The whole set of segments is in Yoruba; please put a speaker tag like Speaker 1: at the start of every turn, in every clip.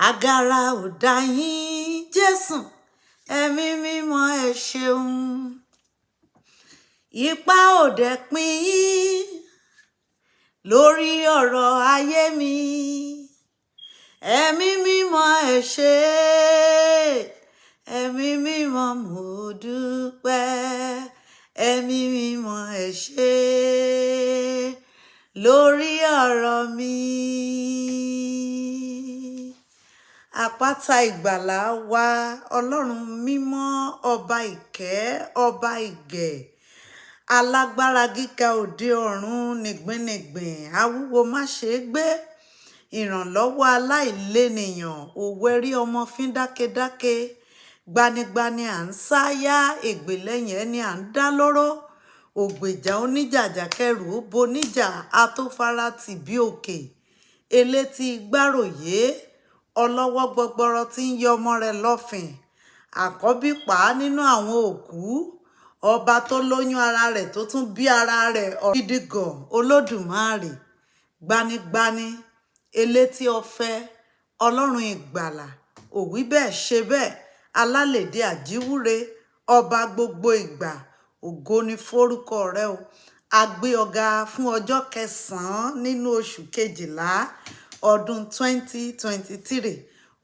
Speaker 1: Àgàrà ò dá yín, Jésù, ẹ̀mí mímọ́ ẹ ṣeun. Ipá ò dẹ̀ pín yín lórí ọ̀rọ̀ ayé mi. Ẹ̀mí mímọ́ ẹ ṣé, ẹ̀mí mímọ́ mo dúpẹ́, ẹ̀mí mímọ́ ẹ ṣé lórí ọ̀rọ̀ mi. Àpáta ìgbàlà wa, Ọlọ́run mímọ́, ọba ìkẹ́, ọba ìgẹ̀, alágbára gíga òde ọ̀run, nìgbìnìgbìn, awúwo má ṣe é gbé, ìrànlọ́wọ́ aláìlénìyàn, òwẹ́rí ọmọ fín dákedáke, gbanigbani à ń sáyá, ègbè lẹ́yìn ẹni à ń dá lóró, ògbèjà oníjàjà kẹrù ó boníjà, atófaratì bí òkè, elétí gbáròyé, ọlọ́wọ́ gbọgbọrọ tí ń yọ ọmọ rẹ̀ lọ́fìn, àkọ́bí pa á nínú àwọn òkú, ọba tó lóyún ara rẹ̀ tó tún bí ara rẹ̀, ọ̀gídìgàn olódùmarè, gbanigbani, elétí ọ̀fẹ́, ọlọ́run ìgbàlà, òwí bẹ́ẹ̀ ṣe bẹ́ẹ̀, alálèdè àjíwúre, ọba gbogbo ìgbà, ògo ni forúkọ rẹ o. A gbé ọ̀gá fún ọjọ́ kẹsàn-án nínú oṣù kejìlá ọdún 2023.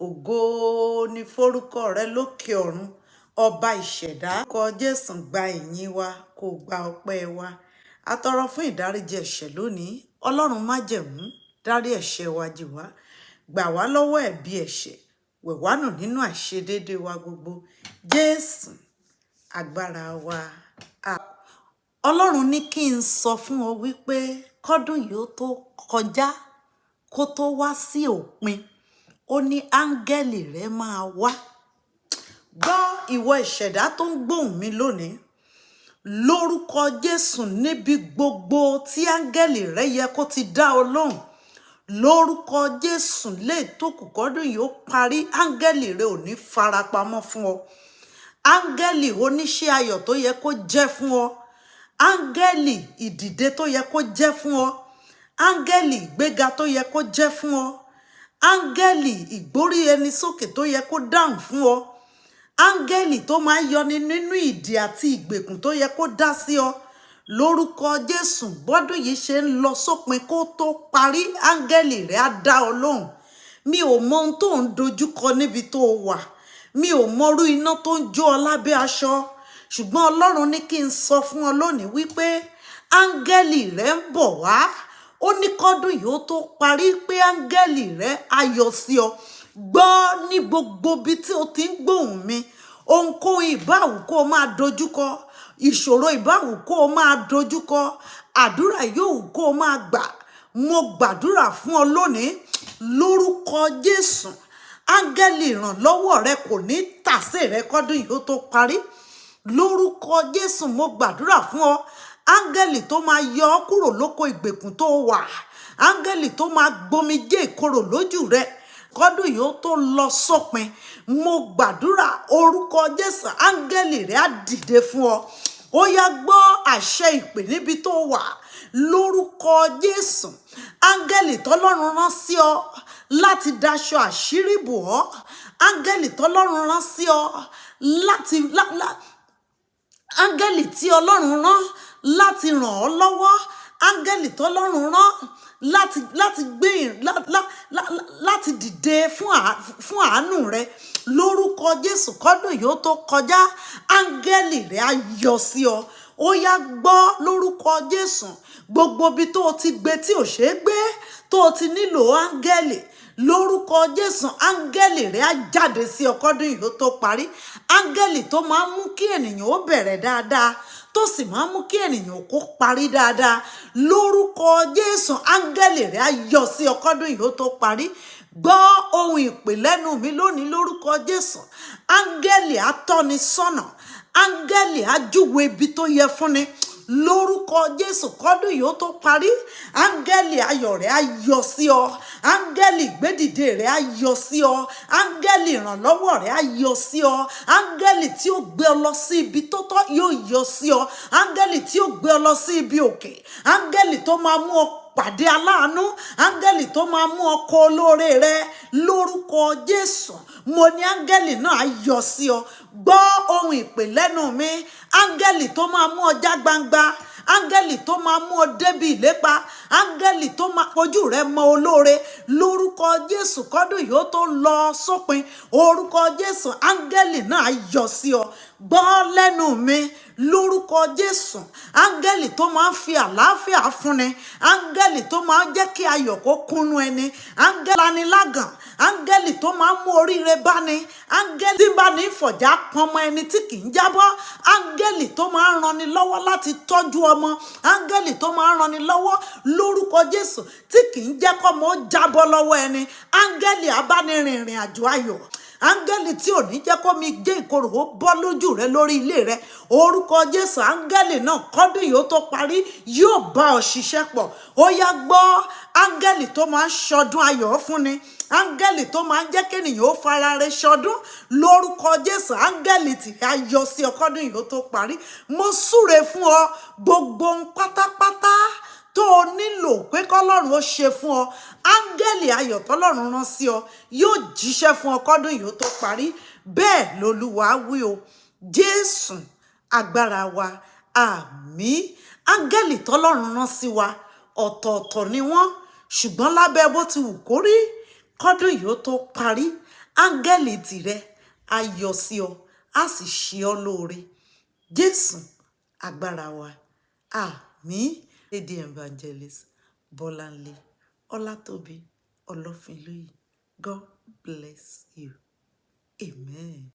Speaker 1: Ògo ni forúkọ rẹ lókè ọ̀run, ọba ìṣẹ̀dá. Kọ Jésù gba ìyìn wa, kó gba ọpẹ́ wa. A tọrọ fún ìdáríjì ẹ̀ṣẹ̀ lónìí. Ọlọ́run májẹ̀mú, dárí ẹ̀ṣẹ̀ wa jì wá. Gbà wá lọ́wọ́ ẹ̀bi ẹ̀ṣẹ̀, wẹ̀ wá nù nínú àìṣedéédéé wa gbogbo. Jésù, agbára wa. Ọlọ́run ní kí n sọ fún ọ wípé kọ́dún yìí ó tó kọjá, kó tó wá sí òpin, ó ní áńgẹ́lì rẹ máa wá. Gbọ́ ìwọ ìṣẹ̀dá tó ń gbóhùn mi lónìí. Lórúkọ Jésù, níbi gbogbo tí áńgẹ́lì rẹ yẹ kó ti dá ọ lóhùn. Lórúkọ Jésù, lè tó kù kọ́dún yìí ó parí, áńgẹ́lì rẹ ò ní farapamọ́ fún ọ. Áńgẹ́lì oníṣẹ́ ayọ̀ tó yẹ kó jẹ́ fún ọ. Áńgẹ́lì ìdìde tó yẹ kó jẹ́ fún ọ. Áńgẹ́lì ìgbéga tó yẹ kó jẹ́ fún ọ. Áńgẹ́lì ìgbórí ẹni sókè tó yẹ kó dáhùn fún ọ. Áńgẹ́lì tó máa ń yọni nínú ìdè àti ìgbèkùn tó yẹ kó dá sí ọ. Lórúkọ Jésù, bọ́dún yìí ṣe ń lọ sópin kó tó parí, áńgẹ́lì rẹ̀ á dá ọ lóhùn. Mi ò mọ ohun tó ń dojúkọ níbi tó wà. Mi ò mọrú iná tó ń jó ọ lábẹ́ aṣọ. Ṣùgbọ́n Ọlọ́run ní kí n sọ fún ọ lónìí wípé áńgẹ́lì rẹ̀ ń bọ̀ wá. Ó ní kọ́dún yìí ó tó parí pé áńgẹ́lì rẹ̀ á yọ sí ọ. Gbọ́ ní gbogbo ibi tí o ti ń gbóhùn mi. Ohunkóhun ìbáwù kó o máa dojúkọ, ìṣòro ìbáwù kó o máa dojúkọ, àdúrà yóò wù kó o máa gbà. Mo gbàdúrà fún ọ lónìí lórúkọ Jésù. Áńgẹ́lì ìrànlọ́wọ́ rẹ kò ní tàsé rẹ kọ́dún yìí ó tó parí. Lórúkọ Jésù, mo gbàdúrà fún ọ. Áńgẹ́lì tó máa yọ ọ́ kúrò lóko ìgbèkùn tó wà. Áńgẹ́lì tó máa gbomijé ìkorò lójú rẹ kọ́dún yìí ó tó lọ sópin. Mo gbàdúrà orúkọ Jésù, áńgẹ́lì rẹ á dìde fún ọ. Ó yá, gbọ́ àṣẹ ìpè níbi tó wà. Lórúkọ Jésù, áńgẹ́lì tọ́lọ́run rán sí ọ láti daṣọ àṣírí bò ọ́. Áńgẹ́lì tọ́lọ́run rán sí ọ láti lá, lá, áńgẹ́lì tí Ọlọ́run rán láti ràn ọ́ lọ́wọ́. Áńgẹ́lì tọ́lọ́run rán láti láti gbé lá lá lá láti dìde fún àánú rẹ. Lórúkọ Jésù, kọ́dún yìí ó tó kọjá, áńgẹ́lì rẹ á yọ sí ọ. Ó yá, gbọ́ lórúkọ Jésù, gbogbo ibi tó o ti gbé tí ò ṣeé gbé, tó o ti nílò áńgẹ́lì, lórúkọ Jésù, áńgẹ́lì rẹ á jáde sí ọ kọ́dún yìí ó tó parí. Áńgẹ́lì tó máa ń mú kí ènìyàn ó bẹ̀rẹ̀ dáadáa, tó sì máa ń mú kí ènìyàn kó parí dáadáa, lórúkọ Jésù, áńgẹ́lì rẹ á yọ sí ọ kọ́dún yìí ó tó parí. Gbọ́ ohun ìpè lẹ́nu mi lónìí lórúkọ Jésù. Áńgẹ́lì atọ́nisọ́nà, áńgẹ́lì ajúwe ibi tó yẹ fúnni, lórúkọ Jésù, kọ́dún yìí ó tó parí, áńgẹ́lì ayọ̀ rẹ̀ á yọ sí ọ. Áńgẹ́lì ìgbédìde rẹ̀ á yọ sí ọ. Áńgẹ́lì ìrànlọ́wọ́ rẹ̀ á yọ sí ọ. Áńgẹ́lì tí ó gbé ọ lọ sí ibi tó tọ́ yóò yọ sí ọ. Áńgẹ́lì tí ó gbé ọ lọ sí ibi òkè, áńgẹ́lì tó máa mú ọ pàdé aláàánú, áńgẹ́lì tó máa mú ọkọ olóore rẹ lórúkọ Jésù. Mo ní áńgẹ́lì náà á yọ sí ọ. Gbọ́ ohun ìpè lẹ́nu mi. Áńgẹ́lì tó máa mú ọ já gbangba, áńgẹ́lì tó máa mú ọ débi ìlépa, áńgẹ́lì tó máa fojú rẹ mọ olóore lórúkọ Jésù, kọ́dún yìí ó tó lọ sópin, orúkọ Jésù, áńgẹ́lì náà á yọ sí ọ. Gbọ́ lẹ́nu mi lórúkọ Jésù. Áńgẹ́lì tó máa ń fi àlàáfíà fúnni, áńgẹ́lì tó máa ń jẹ́ kí ayọ̀ kó kúnnú ẹni, áńgẹ́lì lanilágàn, áńgẹ́lì tó máa ń mú oríire báni, áńgẹ́lì tí bá ní fọ̀já pọnmọ ẹni tí kì í jábọ́, áńgẹ́lì tó máa ń ranni lọ́wọ́ láti tọ́jú ọmọ, áńgẹ́lì tó máa ń ranni lọ́wọ́ lórúkọ Jésù tí kì í jẹ́ kọ́mọ ó jábọ́ lọ́wọ́ ẹni, áńgẹ́lì abánirìnrìn àjò ayọ̀, áńgẹ́lì tí ò ní jẹ́ kó mi gé ìkorò ó bọ́ lójú rẹ lórí ilé rẹ, orúkọ Jésù, áńgẹ́lì náà, kọ́dún yìí ó tó parí, yóò bá ọ ṣiṣẹ́ pọ̀. Ó yá, gbọ́, áńgẹ́lì tó máa ń ṣọdún ayọ̀ fúnni, áńgẹ́lì tó máa ń jẹ́ kéèyàn ó fara rẹ̀ ṣọdún lórúkọ Jésù, áńgẹ́lì tí a yọ sí ọ kọ́dún yìí ó tó parí. Mo súre fún ọ, gbogbo ohun pátápátá tó o nílò pé kọ́lọ́run ó ṣe fún ọ, áńgẹ́lì ayọ̀ tọ́lọ́run rán sí ọ yóò jíṣẹ́ fún ọ kọ́dún yìí ó tó parí. Bẹ́ẹ̀ lolúwa wí o. Jésù agbára wa, àmín. Áńgẹ́lì tọ́lọ́run rán sí wa, ọ̀tọ̀ọ̀tọ̀ ni wọ́n, ṣùgbọ́n lábẹ́ bó ti wù kó rí, kọ́dún yìí ó tó parí, áńgẹ́lì tìrẹ á yọ sí ọ, á sì ṣe ọ́ lóore. Jésù agbára wa, àmín. Lady Evangelist Bọ́láńlé Ọlátòbí Ọlọ́finlóyè. God bless you. Amen.